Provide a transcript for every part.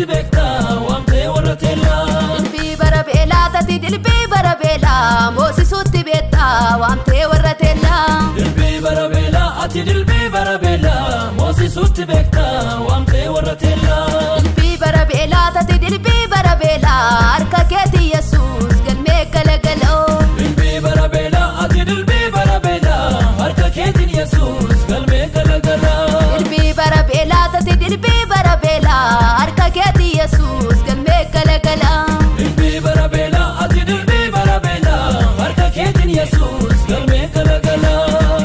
Moosisuutti beektaa waamtee warra teellaa. Dilbii bara beelaa tati dilbii bara beelaa moosisuutti beektaa waamtee warra teellaa. Dilbii bara beelaa ati dilbii bara beelaa moosisuutti beektaa waamtee warra teellaa. Dilbii bara beelaa tati dilbii bara beelaa harka keetii Yesuus galmee galagaloo. Dilbii bara beelaa ati dilbii bara beelaa harka keetiin Yesuus galmee galagalaa. Dilbii bara beelaa tati dilbii bara beelaa harka keetii Yesuus galmee galagalaa. Dilbii bara beelaa ati dilbii bara beelaa harka keetiin Yesuus galmee galagalaa.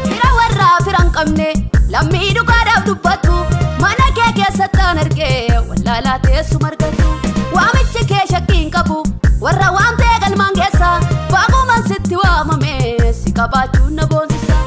Fira warraa fira hin qabne lammii dhugaadhaaf dubbatu mana kee keessatti an argee wallaalaa teessuma argatu waamichi kee shakkii hin qabu warra waamtee galmaan keessa baaqumaan sitti waamame si qabaachuun na boonsisa.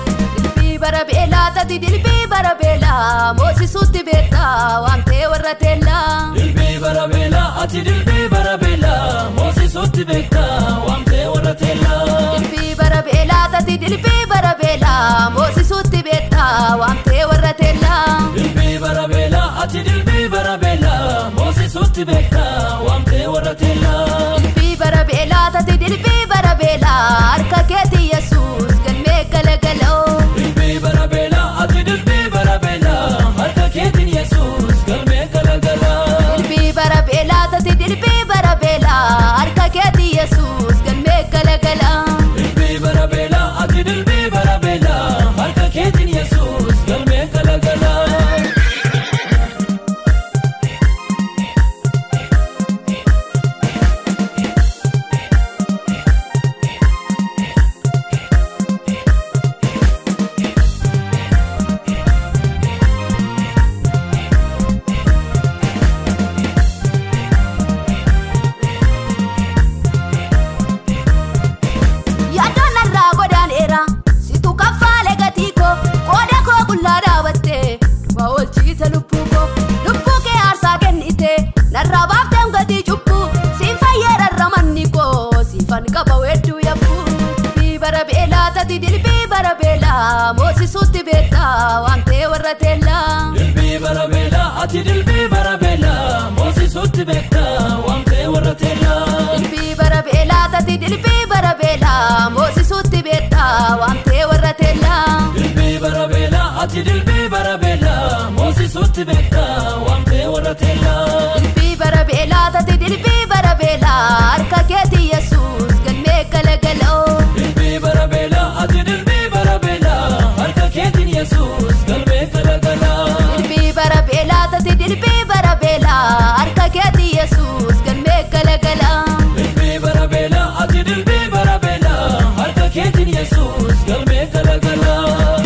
Dilbii bara beelaa tati dilbii bara beelaa moosisuutti beektaa waamtee warra teellaa. Dilbii bara beelaa ati dilbii bara beelaa moosisuutti beektaa waamtee warra teellaa. Dilbii bara beelaa tati dilbii bara beelaa moosisuutti beektaa waamtee warra teellaa. Dilbii bara beelaa ati dilbii bara beelaa moosisuutti beektaa waamtee warra teellaa. Dilbii bara beelaa tati dilbii bara beelaa harka keetii Yesuus galmee galagaloo. Dilbii bara beelaa ati dilbii bara beelaa harka keetiin Yesuus galmee galagalaa. Dilbii bara beelaa tati dilbii bara beelaa harka keetii Yesuus galmee galagalaa. Dilbii bara beelaa ati dilbii bara beelaa harka keetiin Yesuus galmee galagalaa. Yaaddoon narraa godaaneera situ kaffaalee gatii koo qooda koo qullaa dhaabattee du'a oolchiite lubbuu koo lubbuu kee aarsaa kennite narraa baafteen gatii cubbuu siin fayyeerarra manni koo siifan qaba weedduu yabbuu. Dilbii bara beelaa tati dilbii bara beelaa moosisuutti beektaa waamtee warra teellaa. Dilbii bara beelaa ati dilbii bara beelaa moosisuutti beektaa waamtee warra teellaa. Dilbii bara beelaa tati dilbii bara beelaa moosisuutti beektaa waamtee warra teellaa. Dilbii bara beelaa ati dilbii bara beelaa moosisuutti beektaa waamtee warra teellaa. Dilbii bara beelaa tati dilbii bara beelaa harka keetii Yesuus galmee galagaloo. Dilbii bara beelaa ati dilbii bara beelaa harka keetiin Yesuus galmee galagalaa. Dilbii bara beelaa tati dilbii bara beelaa harka keetii Yesuus galmee galagalaa. Dilbii bara beelaa ati dilbii bara beelaa harka keetiin Yesuus galmee galagalaa.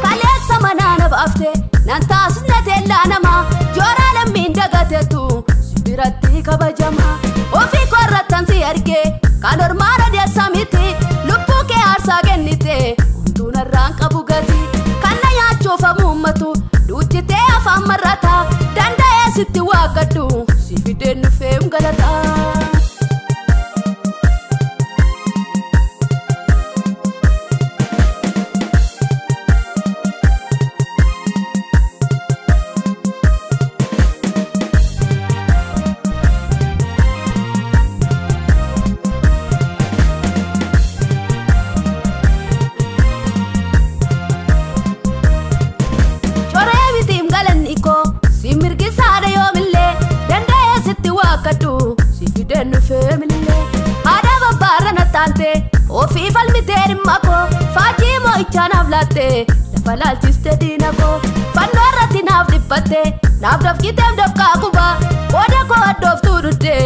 Kaleessa manaa na baafte nan taasisne teellaa namaa jooraa lammiin dagateetu si biratti kabajama. Ofii korrattan si argee kan ormaa radeessa miti lubbuu kee aarsaa kennite homtuu narraan qabu gati. Kan na nyaachuuf hamuummatu duuchitee afaan marrata danda'ee sitti waaqadhu si fideen dhufee galataa. Coree mitiim galanni koo si mirgisaadha yoomillee danda'ee sitti waaqadhu si fideen dhufee millee. Haadha babbaarra na taante ofii falmitee dhimma koo faajii moo'ichaa naaf laatte lafa laalchiste diina koo fannoo irratti naaf dhiphatte naaf dafqiteef dafqaa quba qooda koo addooftuu dudde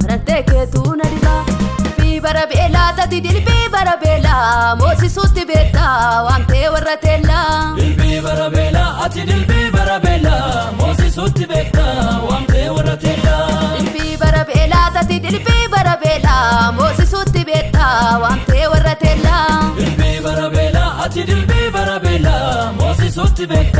marartee keetuu na dhiba. Dilbii bara beelaa tati dilbii bara beelaa moosisuutti beektaa waamtee warra teellaa. Dilbii bara beelaa ati dilbii bara beelaa moosisuutti beektaa waamtee warra teellaa. Dilbii bara beelaa tati dilbii bara beelaa moosisuutti beektaa waamtee warra teellaa. Dilbii bara si beeka.